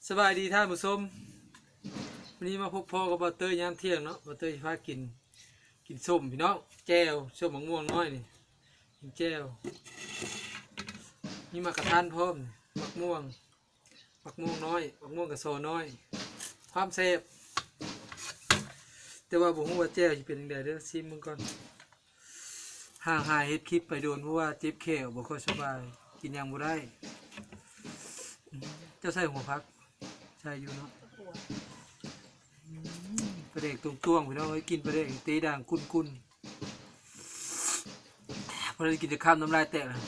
ສະບາຍດີທ່ານຜູ້ຊົມ, ມື້ນີ້ມາພົບພໍ້ກັບບ່າວເຕີຍຍາມທ່ຽງເນາະ. ບ່າວເຕີຍຊິພາກິນ ກິນສົ້ມພີ່ນ້ອງ, ແຈ່ວ ສົ້ມໝາກມ່ວງນ້ອຍນີ້ ກິນແຈ່ວ. ມີໝາກກະທັນພ້ອມ, ໝາກມ່ວງ ໝາກມ່ວງນ້ອຍ ໝາກມ່ວງກະຊໍນ້ອຍ ຄວາມແຊບ. ແຕ່ວ່າບໍ່ຮູ້ວ່າແຈ່ວຊິເປັນຈັ່ງໃດເດີ້, ຊີມເບິ່ງກ່ອນ. ຫ່າງຫາຍເຮັດຄລິບໄປດົນ ເພາະວ່າເຈັບແຂ້ວ ບໍ່ຄ່ອຍສະບາຍ ກິນຫຍັງບໍ່ໄດ້. ເຈົ້າໃສ່ຫົວຜັກ? ໃສ່ຢູ່ເນາະ. ປາແດກຕົງໆ ພີ່ນ້ອງເອີຍ, ກິນປາແດກເຕະດັງກຸ້ນໆ. ພໍໄດ້ກິນຈັກຄຳ ນ້ຳລາຍແຕກແລ້ວ.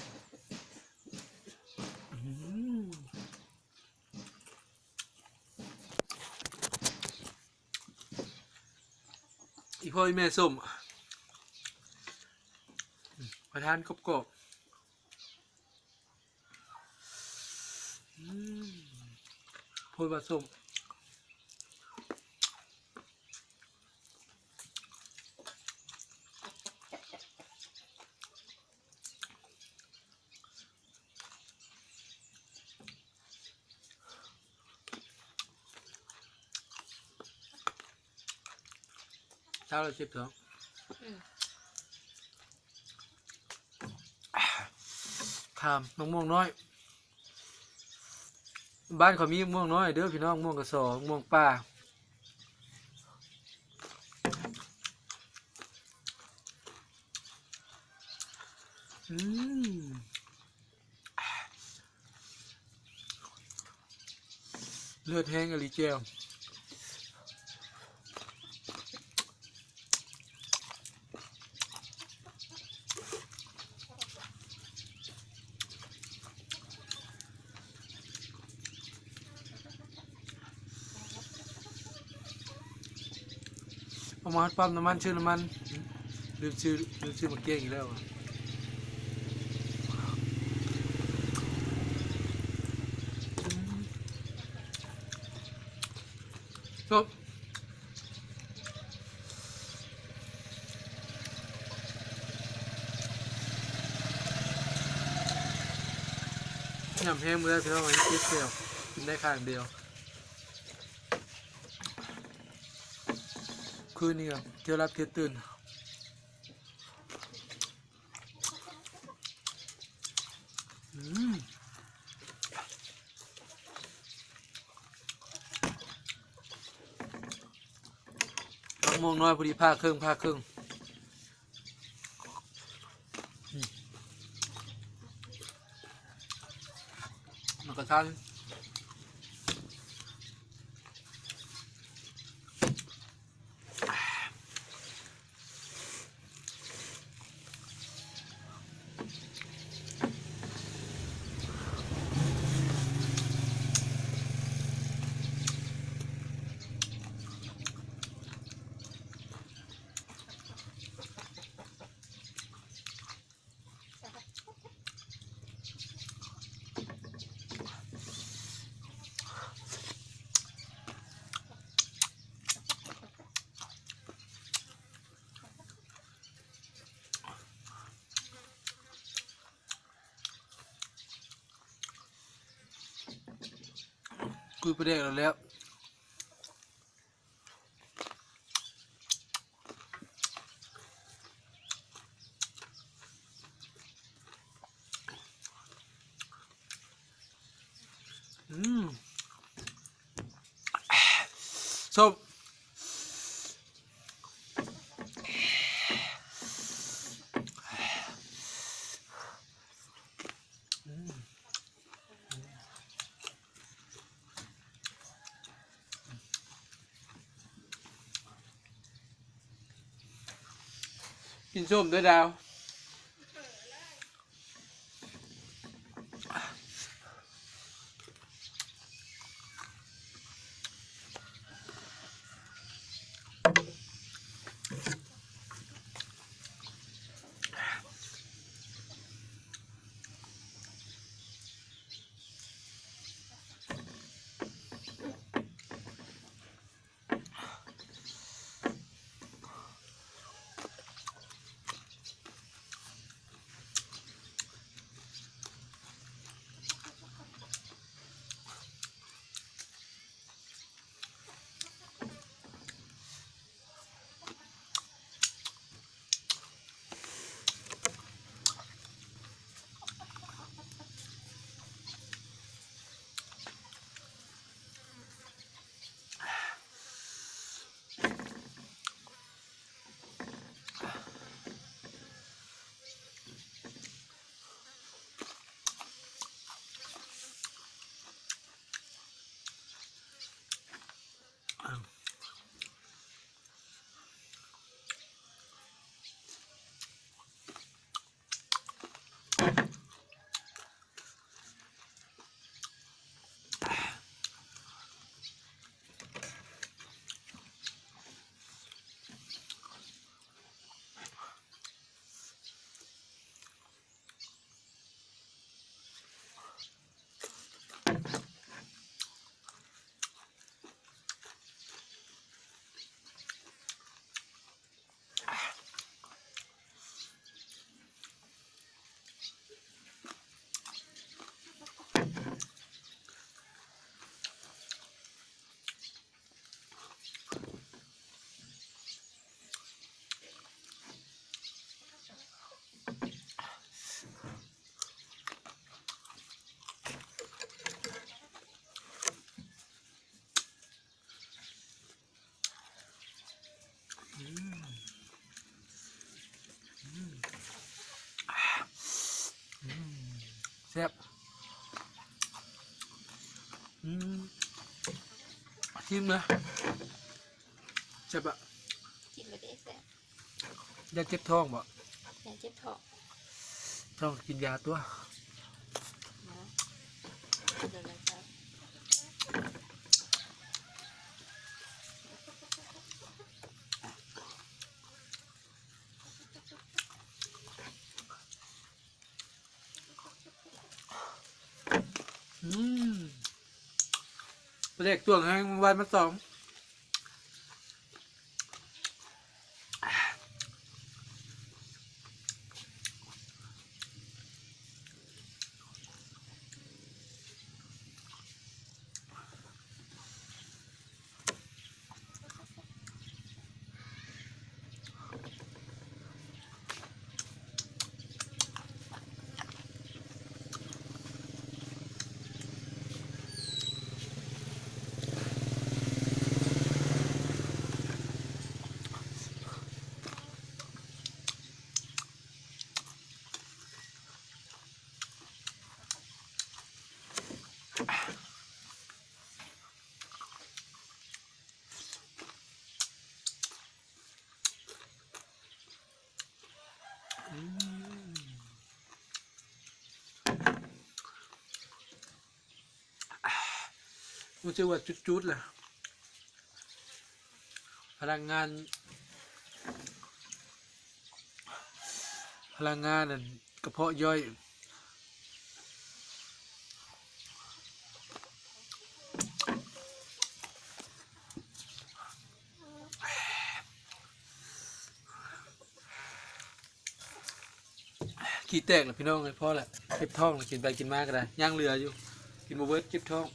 ອີ່ພໍ່ອີ່ແມ່ສົ້ມ ປະທານກອບໆ. ອືມ ໂພດວ່າສົ້ມ. ເຊົ້າລະສິບສອງ. ອືມ ຂ້າມ ໝາກມ່ວງນ້ອຍ. ບ້ານເຂົາມີມ່ວງນ້ອຍເດີ້ພີ່ນ້ອງ, ມ່ວງກະຊໍ ມ່ວງປ່າ. ອືມ ເລີດແຮງອີ່ຫຼີແຈ່ວ. ເອົາມາຮອດປ້ຳນ້ຳມັນ ຊື້ນ້ຳມັນ ລືມຊື້ ລືມຊື້ໝາກກ້ຽງອີກແລ້ວ. ຍຳແຮງບໍ່ໄດ້ພີ່ນ້ອງເອີຍ, ເຈັບແຂ້ວ ກິນໄດ້ຂ້າງດຽວ. ຄືນນີ້ກໍເທື່ອຫຼັບເທື່ອຕື່ນ. ອືມ ໝາກມ່ວງນ້ອຍພໍດີ ຜ່າເຄິ່ງ ຜ່າເຄິ່ງ. ອືມ ໝາກກະທັນ. ກຸຍປາແດກແລ້ວ. ອືມ ສົ້ມ. ກິນສົ້ມເດີ້ດາວ. ອ ບ ອືມ ຊີມເລີຍ ແຊບປະ? ກິນແລ້ວເດ້ແຊບ. ຢາເຈັບທ້ອງບໍ່? ຢາເຈັບທ້ອງ ທ້ອງກິນຢາຕົວະ. ອືມ ປາແດກຕົວງແຮງ ວານມາສອງ. ອືມ ຮູ້ສຶກວ່າຈຸດໆ ລະ ພະລັງງານ ພະລັງງານ ອັນ ກະເພາະຍ່ອຍ. ຂີ້ແຕກແລ້ວພີ່ນ້ອງເອີຍ ພໍແລ້ວ ເຈັບທ້ອງແລ້ວ ກິນໄປກິນມາກໍໄດ້ ຍັງເຫຼືອຢູ່ ກິນບໍ່ເບິດ ເຈັບທ້ອງ.